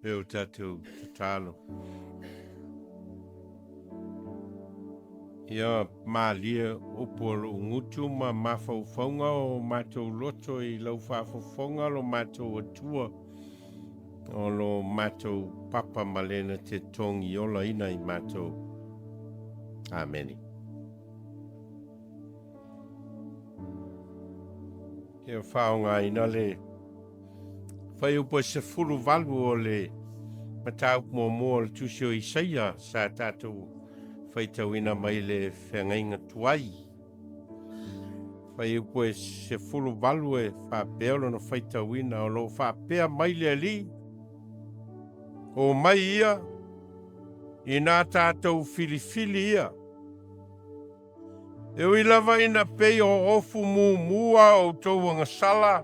E o tatou tatalo. Ia malie upu o lou gutu ma mafaufauga o matou loto i lau faafofoga lo matou Atua, o lo matou papa ma lena te togi olaina i matou. Amene. Ia faaaogaina le fuaiupu e 18 o le mataupu muamua o le tusi o Isaia sa tatou faitauina mai le feagaiga tuai. Fuaiupu e 18 e faapea lona faitauina o lo o faapea mai le Alii, O mai ia, inā tatou filifili ia. E ui lava ina pei o ofu mumu a outou agasala,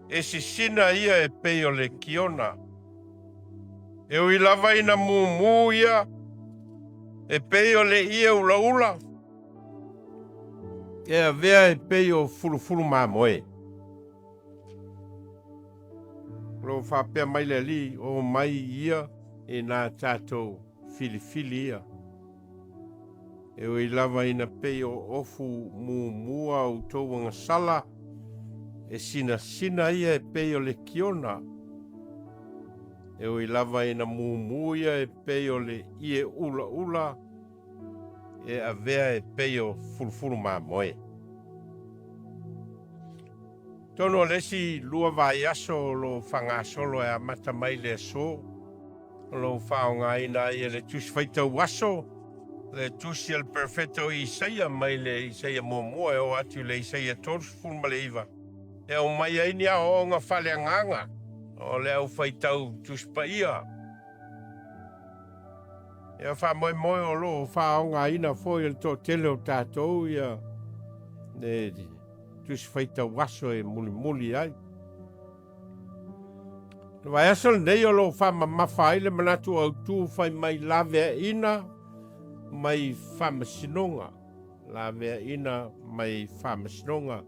e sisina ia e pei o le kiona. E ui lava ina mumu ia e pei o le ie ulaula, e avea e pei o fulufulu mamoe. O lo o faapea mai le Alii, o mai ia i nā tatou filifili ia. E ui lava ina pei o ofu mumu a outou agasala, e sinasina ia e pei o le kiona. E ui lava ina mumu ia e pei o le ie ulaula, e avea e pei o fulufulu mamoe. Tonu o le isi lua vaiaso o lo o faagasolo e amata mai le aso, o lo o faaaogaina ai e le Tusi Faitau Aso le tusi a le Perofeta o Isaia mai le Isaia muamua e oo atu i le Isaia 39 e aumai ai ni aoaoga faaleagaga o le aufaitau Tusi Paia. Ia faamoemoe o lo o faaaogaina foi e le toatele o tatou ia le Tusi Faitau Aso e mulimuli ai. O le vaiaso lenei o lo o faamamafa ai le manatu autu fai mai laveaiina mai faamasinoga, laveaiina mai faamasinoga,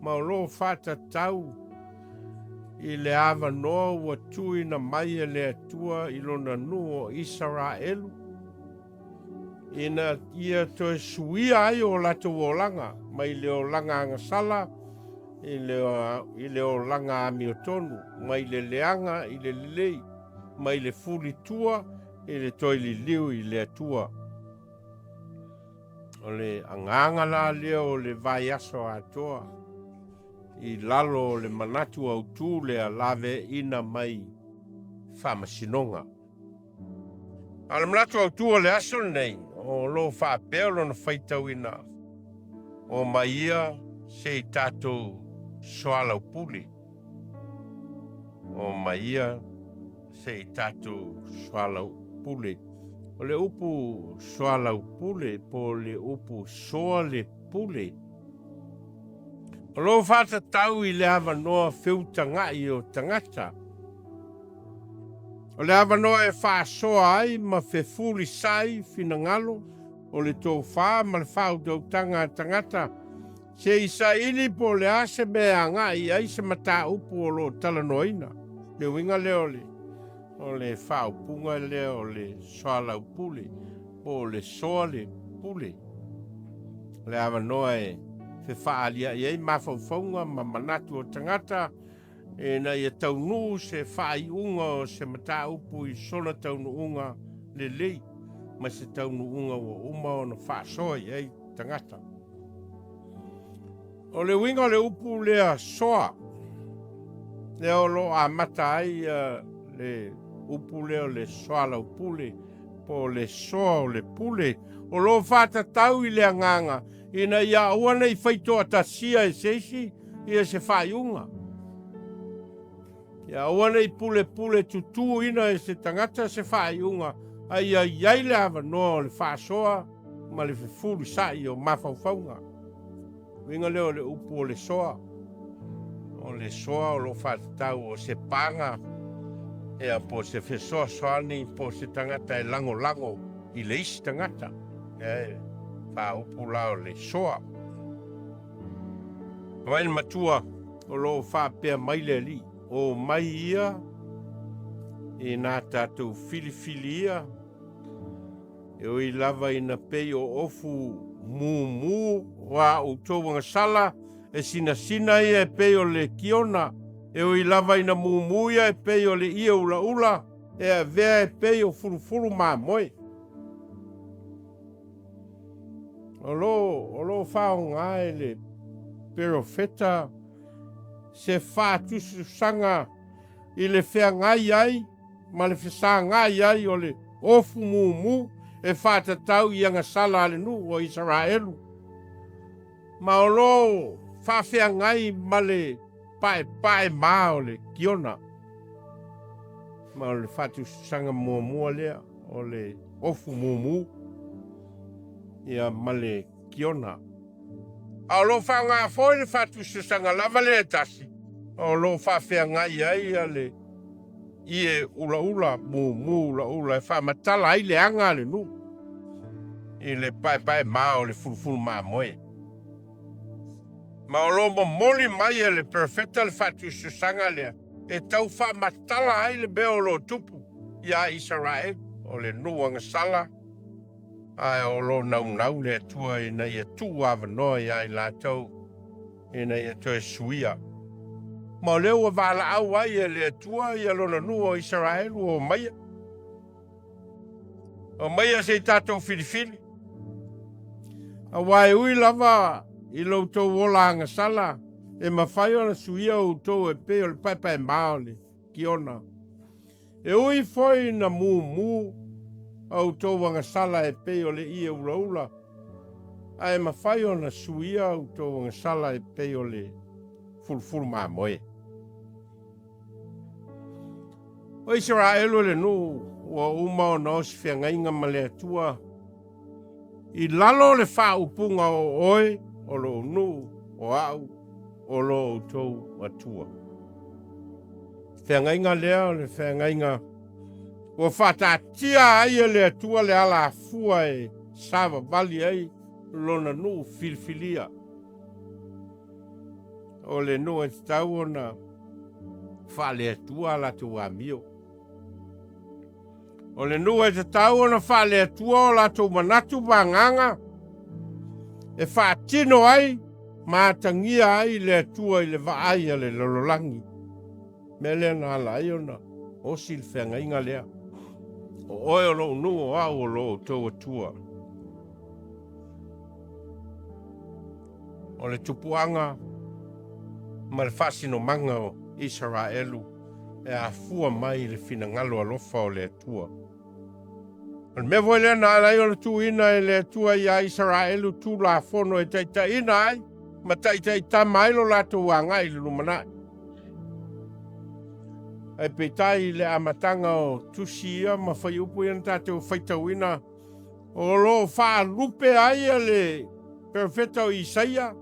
ma o lo o faatatau i le avanoa ua tuuina mai e le Atua i lona nuu o Isaraelu, ina ia toe suia ai o latou olaga mai le olaga agasala i le, i le olaga amiotonu, mai le leaga i le lelei, mai le fulitua i le toe liliu i le Atua. O le agaga la lea o le vaiaso atoa i lalo o le manatu autū lea laveaiina mai faamasinoga. A o le manatu autū o le aso lenei, o lo o faapea o lona faitauina o mai ia se i tatou soalaupule. O mai ia se i tatou soalaupule. O le upu soalaupule po o le upu soa le pule, o lo o faatatau i le avanoa feutaga'i o tagata. O le avanoa e faasoa ai ma fefulisai finagalo o le tofa ma le faautautaga a tagata se i saili po o le a se mea e agai i ai se mataupu o lo o talanoaina. Le uiga lea o le, o le faaupuga lea o le soalaupule po o le soa le pule. O le avanoa e fefaalia'i ai mafaufauga ma manatu o tagata ina ia taunuu se faaiuga o se mataupu i sona taunuuga lelei ma se taunuuga ua uma ona faasoa i ai tagata. O le uiga o le upu lea soa, lea o lo o amata ai le upu lea o le soalaupule po o le soa o le pule, o lo o faatatau i le agaga ina ia aua ne i faitoatasia e se isi ia se faaiuga. Ia aua ne i pulepule tutuina e se tagata se faaiuga, a ia i ai le avanoa o le faasoa ma le fefulisai o mafaufauga. Uiga lea o le upu o le soa. O le soa o lo o faatatau o se paga, ia po o se fesoasoani po o se tagata e lagolago i le isi tagata. Ia e faaupu la o le soa. Vaai le matua o lo o faapea mai le alii, o mai ia Inā tatou filifilia, e ui lava ina pei o ofu mumu o a outou agasala, e sinasina ia e pei o le kiona, e ui lava ina mumu ia e pei o le ie ulaula, e avea e pei o fulufulu mamoe. O lo o lo o faaaoga e le perofeta se faatusatusaga i le feagai ai ma le fesagai ai o le ofu mumu e faatatau i agasala a le nuu o Isaraelu, ma o lo o faafeagai ma le paepae ma o le kiona. Ma o le faatusatusaga muamua lea o le ofu mumu ia ma le kiona. A o lo o faaaoga foi le faatusatusaga lava lea e tasi, o lo o faafeagai ai ia le ie ulaula, mumu ulaula e faamatala ai le aga a le nuu i le paepaema o le fulufulu mamoe. Ma o lo o momoli mai e le perofeta le faatusatusaga lea e tau faamatala ai le mea o lo o tupu iā Isaraelu, o le nuu agasala, ae o lo o naunau le Atua ina ia tuu avanoa iā i latou ina ia toe suia. Ma o lea ua valaau ai e le Atua ia Lona nuu o Isaraelu, Omaia, omaia se i tatou filifili, aua e ui lava i lo outou ola agasala, e mafai ona suia outou e pei o le paepaema o le kiona. E ui foi ina mumu a outou agasala e pei o le ie ulaula, ae mafai ona suia a outou agasala e pei o le fulufulu mamoe. O Isaraelu e le nuu ua uma ona osi feagaiga ma le Atua i lalo o le faaupuga o oe o lou nuu o au o lo outou Atua. Feagaiga lea o le feagaiga ua faataatia ai e le Atua le alafua e savavali ai lona nuu filifilia. O le nuu e tatau ona faale-Atua a latou amio. O le nuu e tatau ona faale-Atua o latou manatu ma agaga e faatino ai ma atagia ai le Atua i le vaai a le lalolagi. Mea lea na ala ai ona osi le feagaiga lea. O oe o lou nuu o au o lo outou Atua. O le tupuaga ma le faasinomaga o Isaraelu e afua mai i le finagalo alofa o le Atua. O le mea foi lea na ala ai ona tuuina e le Atua iā Isaraelu Tulafono e taitaiina ai ma taitaitama ai lo latou agai i le lumanai. Ae peitai i le amataga o tusi ia ma fuaiupu ia na tatou faitauina, o lo o faalupe ai le perofeta o Isaia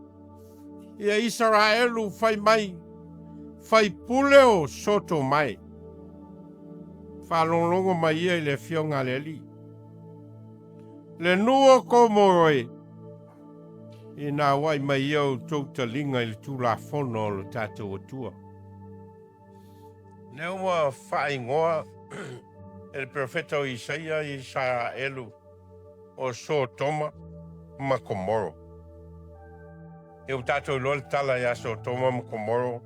ia Isaraelu fai mai, Faipule o Sotomae. Faalogologo mai ia i le afioga a le Alii. Le nuu o Komoro e, ina auai mai ia outou taliga i le Tulafono o lo tatou Atua. Lea ua faaigoa e le perofeta o Isaia Isaraelu o Sotoma ma Komoro. Ia ua tatou iloa le tala ia Sotoma ma Komoro,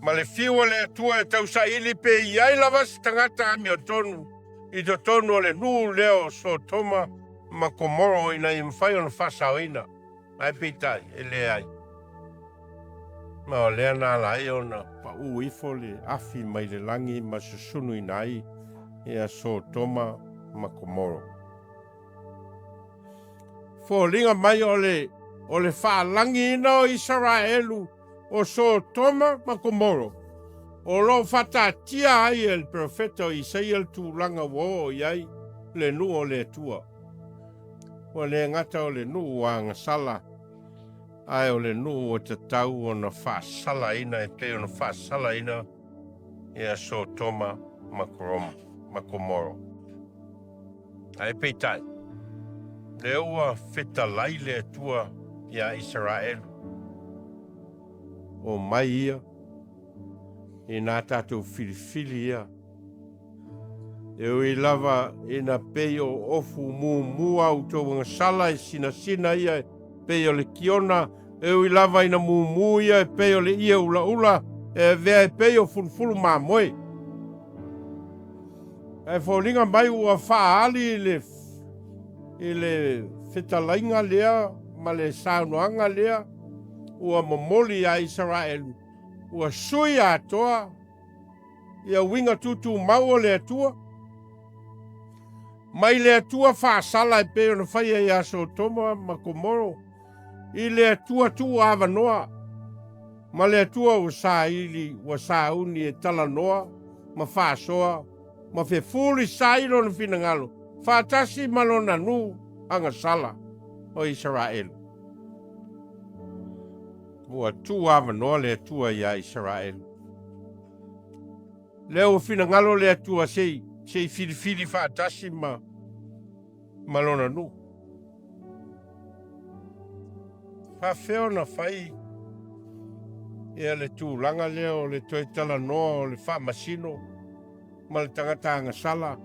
ma le fiu o le Atua e tausaili pe i ai lava se tagata amiotonu i totonu o le nuu lea o Sotoma ma Komoro ina ia mafai ona faasaoina. Ae peitai, e leai. Ma o lea na ala ai ona paʻū ifo le afi mai le lagi ma susunuina ai ia Sotoma ma Komoro. Foliga mai o le, o le faalagiina o Isaraelu o Sotoma ma Komoro, o lo o faataatia ai e le perofeta o Isaia le tulaga ua oo i ai le nuu o le Atua. Ua le gata o le nuu ua agasala, ae o le nuu ua tatau ona faasalaina e pei ona faasalaina ia Sotoma ma Komoro. Ae peitai, lea ua fetalai le Atua iā Isaraelu, Omai ia, inā tatou filifili ia. E ui lava ina pei o ofu mumu a outou agasala e sinasina ia e pei o le kiona, e ui lava ina mumu ia e pei o le ie ulaula, e avea e pei o fulufulu mamoe. Ae foliga mai ua faaali i le i le fetalaiga lea ma le saunoaga lea ua momoli iā Isaraelu, ua sui atoa ia uiga tutumau o le Atua, mai le Atua faasala e pei ona faia ia Sotoma ma Komoro, i le Atua tuuavanoa, ma le Atua ua saili, ua sauni e talanoa ma faasoa ma fefulisai lona finagalo faatasi ma lona nuu agasala o Isaraelu. Ua tuuavanoa le Atua iā Isaraelu. Lea ua finagalo le Atua se i, se i filifili faatasi ma, ma lona nuu. Faafefea ona fai ia le tulaga lea o le toe talanoa o le faamasino ma le tagata agasala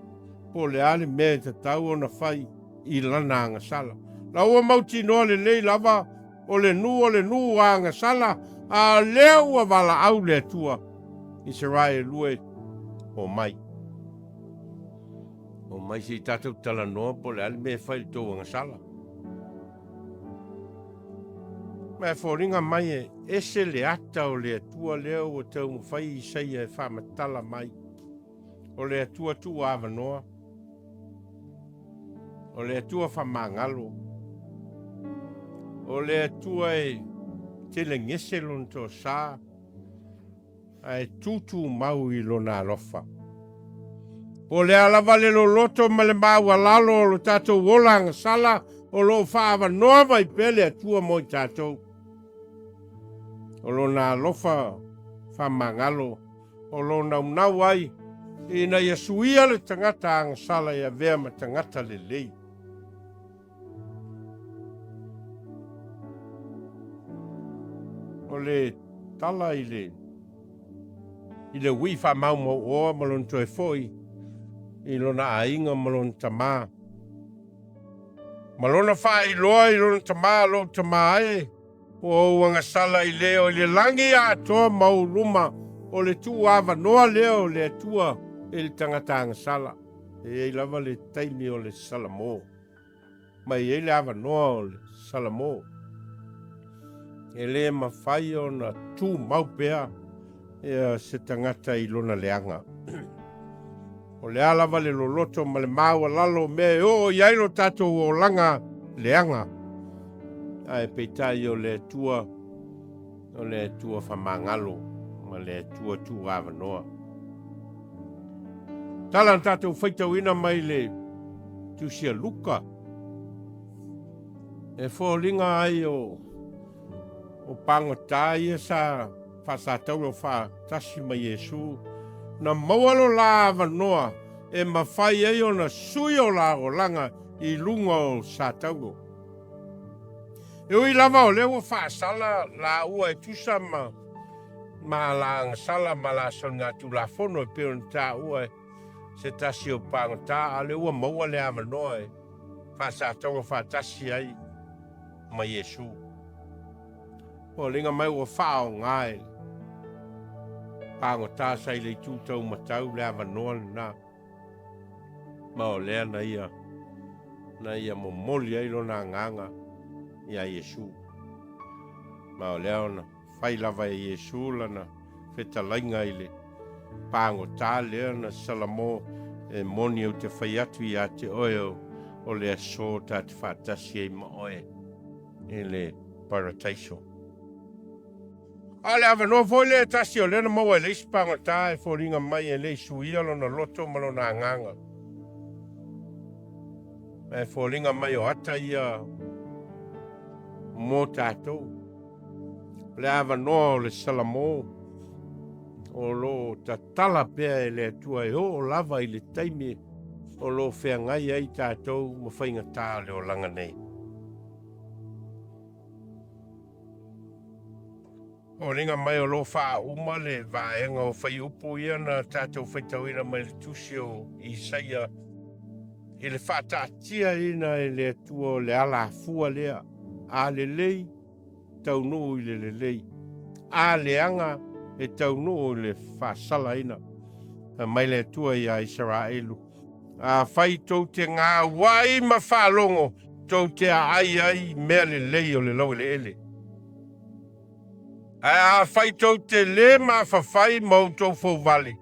po o le a le mea e tatau ona fai i lana agasala. La ua mautinoa lelei lava o le nuu o le nuu agasala, a o lea ua valaau le Atua, Isaraelu e, omai. Omai se i tatou talanoa po o le a le mea e fai i le tou agasala. Ma e foliga mai e ese le ata o le Atua lea ua taumafai Isaia e faamatala mai. O le Atua tuuavanoa, o le Atua faamagalo, o le Atua e telegese lona toasa, ae tutumau i lona alofa. Po o le a lava le loloto ma le maualalo o lo tatou ola agasala, o lo o faaavanoa mai pea le Atua mo i tatou. O lona alofa faamagalo o lo o naunau ai ina ia suia le tagata agasala e avea ma tagata lelei. O le tala i le i le uii faamaumauoa ma lona toe foi i lona aiga ma lona tamā. Ma lona faailoa i lona tamā, lou tamā e, ua ou agasala i le o i le lagi atoa ma ou luma, o le tuuavanoa lea o le Atua i le tagata agasala. E i ai lava le taimi o le Salamo. Ma e i ai le avanoa o le Salamo. E le mafai ona tumau pea ia se tagata i lona leaga. O le a lava le loloto ma le maualalo o mea e oo i ai lo tatou olaga leaga, ae peitai o le Atua, o le Atua famagalo ma le Atua tuuavanoa. Tala na tatou faitauina mai le Tusi a Luka, e foliga ai o, o pagota ia sa faasatauro faatasi ma Iesu, na maua lo la avanoa e mafai ai ona sui o la olaga i luga o Satauro. E ui lava o lea ua faasala laua e tusa ma ma la agasala ma la soligatulafono e pei ona taua e se tasi o pagota, a o lea ua maua le avanoa e faasatauro faatasi ai ma Iesu. Foliga mai ua faaaoga e le pagota sa i le itu taumatau le avanoa lena, ma o lea na ia na ia momoli ai lona agaga iā Iesu. Ma o lea ona fai lava e Iesu lana fetalaiga i le pagota lea na Salamo, e moni ou te fai atu iā te oe o le aso ta te faatasi ai ma oe i le Parataiso. A o le avanoa foi lea e tasi o lea na maua e le isi pagota e foliga mai e le i suia lona loto ma lona agaga. Ma e foliga mai o ata ia mo tatou. O le avanoa o le Salamo o lo o tatala pea e le Atua e oo lava i le taimi o lo o feagai ai tatou ma faigata o le olaga nei. Foliga mai o lo o faauma le vaega o fuaiupu ia na tatou faitauina mai le tusi o Isaia i le faataatiaina e le Atua o le alafua lea, a lelei, taunuu i le lelei, a leaga, e taunuu i le faasalaina. Fai mai le Atua iā Isaraelu, Afai tou te gauai ma faalogo, tou te aai ai i mea lelei o le laueleele. Ae afai tou te lē mafafai ma outou fouvale,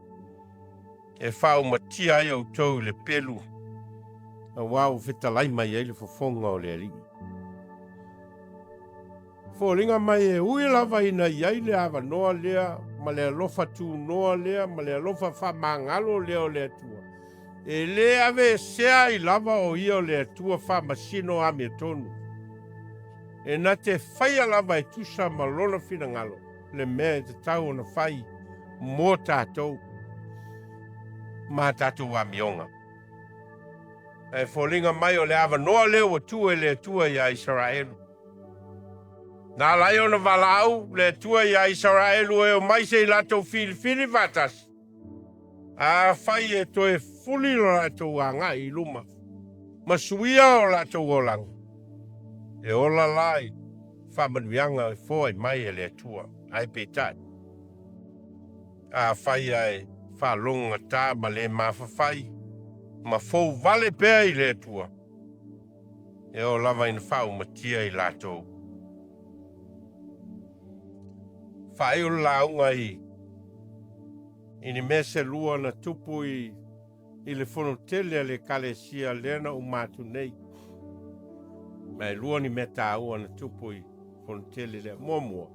e faaumatia ai outou i le pelu, aua ua fetalai mai ai le fofoga o le Alii. Foliga mai e ui lava ina i ai le avanoa lea ma le alofa tunoa lea ma le alofa faamagalo lea o le Atua, e lē aveesea ai lava o ia o le Atua faamasino amiotonu. E na te faia lava e tusa ma Lona finagalo le mea e tatau ona fai mo tatou ma a tatou amioga. Ae foliga mai o le avanoa lea ua tuu e le Atua iā Isaraelu. Na ala ai ona valaau le Atua iā Isaraelu e omai se i latou filifili faatasi, afai e toe fuli lo latou agai i luma ma suia o latou olaga, e ola la i faamanuiaga e foai mai e le Atua. Ae peitai, afai ae faalogogata ma le mafafai ma fouvale pea i le Atua, e oo lava ina faaumatia i latou. Faaiu le lauga i i ni mea se lua na tupu i i le fono tele a le Ekalesia lea na uma atu nei. Ma e lua ni mea taua na tupu i fono tele lea. Muamua,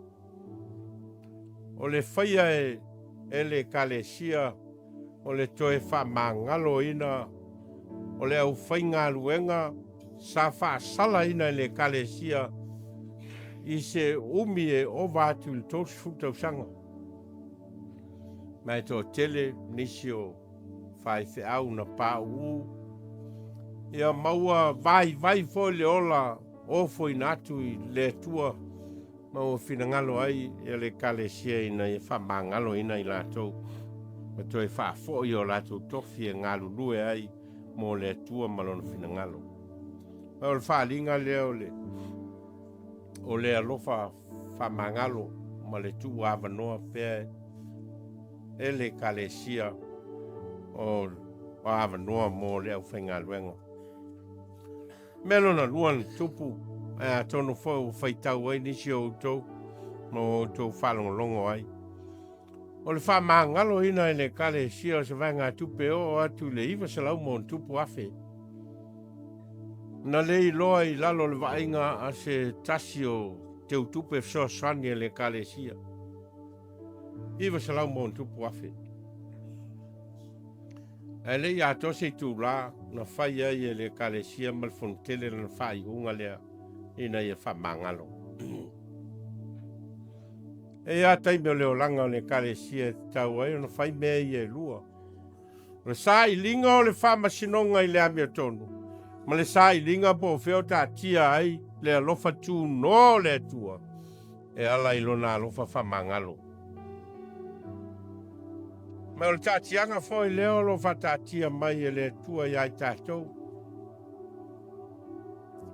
o le faia e e le Ekalesia o le toe faamagaloina o le aufaigaluega sa faasalaina e le Ekalesia i se umi e ova atu i le 30 tausaga. Ma e toatele nisi o faifeau na pauu, ia ma ua vaivai foi le ola ofoina atu i le Atua ma ua finagalo ai ia le Ekalesia ina ia faamagaloina i latou ma toe faafoi o latou tofi e galulue ai mo le Atua ma Lona finagalo. Ma o le faaaliga lea o le o le alofa faamagalo ma le tuu avanoa pea e le Ekalesia o avanoa mo le aufaigaluega. Mea lona lua na tupu, ae atonu foi ua faitau ai nisi o outou ma ua outou faalogologo ai. O le faamagaloina e le Ekalesia o se vaegatupe e oo atu i le 900 ma ona tupu afe, na le iloa i lalo o le vaaiga a se tasi o teutupe fesoasoani a le Ekalesia. 900 ma ona tupu afe. Ae le i atoa se itulā na fai ai e le Ekalesia ma le Fonotele lana faaiuga lea ina ia faamagalo. E i ai taimi o le olaga o le Ekalesia e tatau ai ona fai mea ia e lua. O le sailiga o le faamasinoga i le amiotonu, ma le sailiga po o fea o taatia ai le alofa tunoa o le Atua e ala i Lona alofa faamagalo. Ma o le taatiaga foi lea o lo o faataatia mai e le Atua iā i tatou,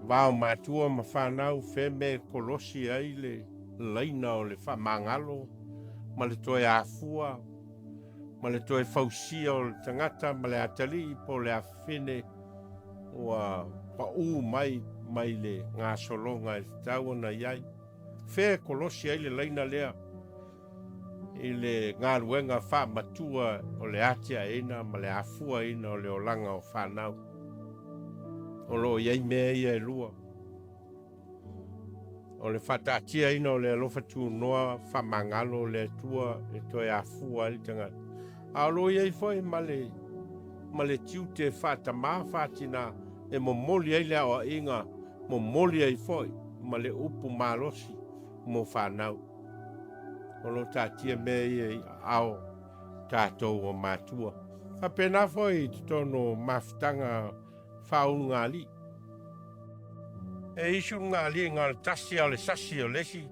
vao matua ma fanau feme e kolosi ai le laina o le faamagalo ma le toe afua ma le toe fausia o le tagata ma le atalii po o le afafine ua paū mai mai le gasologa e tatau ona i ai. Fea e kolosi ai le laina lea i le galuega faamatua o le atiaeina ma le afuaina o le olaga o fanau. O lo o i ai mea ia e lua. O le faataatiaina o le alofa tunoa faamagalo o le Atua e toe afua ai le tagata. A o lo o i ai foi ma le, ma le tiute faatamā faatinā e momoli ai le aoaiga, momoli ai foi ma le upu malosi mo fanau. O lo o taatia mea ia i aao tatou o matua. Faapena foi i totonu o mafutaga faaulugalii. E isi ulugalii na o le tasi a o le sasi o le isi.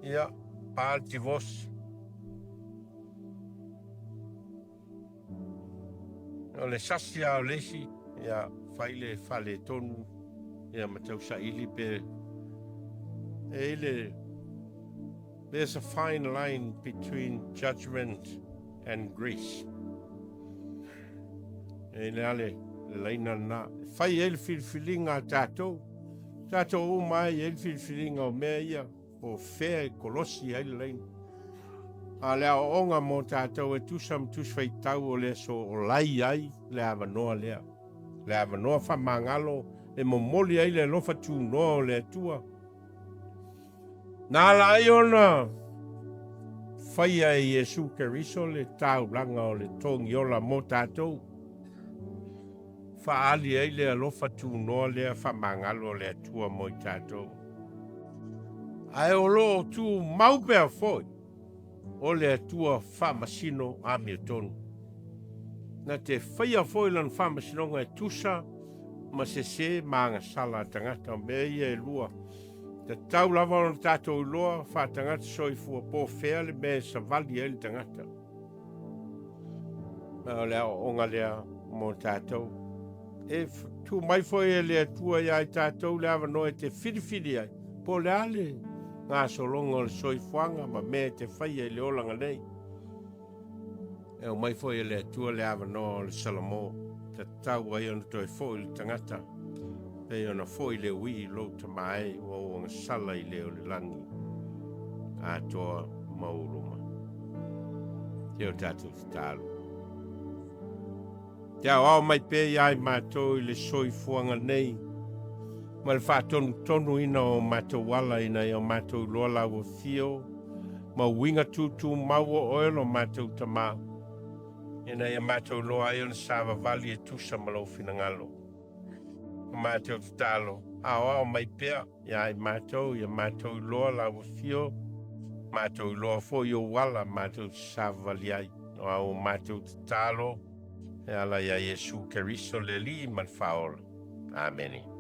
Ia, tapa le divorce. O le sasi lava o le isi, ia fai le faaletonu ia ma tausaili pe e i le There's a fine line between judgment and grace. E le ale le laina lena. E fai ai le filifiliga a tatou. Tatou uma ai ai le filifiliga o mea ia po o fea e kolosi ai le laina. A le aoaoga mo tatou e tusa ma Tusi Faitau o le aso o lai ai le avanoa lea. Le avanoa faamagalo e momoli ai le alofa tunoa o le Atua. Na ala ai ona faia e Iesu Keriso le taulaga o le togiola mo tatou, faaali ai le alofa tunoa lea faamagalo o le Atua mo i tatou. Ae o lo o tumau pea foi o le Atua faamasino amiotonu. Na te faia foi lana faamasinoga e tusa ma sese ma agasala a tagata. O mea ia e lua, tatau lava ona tatou iloa faatagata soifua po o fea le mea e savali ai le tagata. Ma o le aoaoga lea mo tatou. E tuu mai foi e le Atua iā i tatou le avanoa e te filifili ai, po o le a le gasologa o le soifuaga ma mea e te faia i le olaga nei. E aumai foi e le Atua le avanoa o le Salamo, tatau ai ona toe foi le tagata, pei ona foi le uii i lou tama e, ua ou agasala i le o le lagi atoa ma ou luma. Te o tatou tatalo. Te aoao mai pea iā i matou i le soifuaga nei, ma le faatonutonuina o matou ala ina ia matou iloa lau afio ma uiga tutumau o oe lo matou Tama, ina ia matou iloa ai ona savavali e tusa ma lou finagalo. O matou tatalo, aoao mai pea iā i matou, ia matou iloa lau afio, matou iloa foi ou ala matou te savavali ai. O a o matou tatalo, e ala iā Iesu Keriso le Alii ma le Faaola. Amene.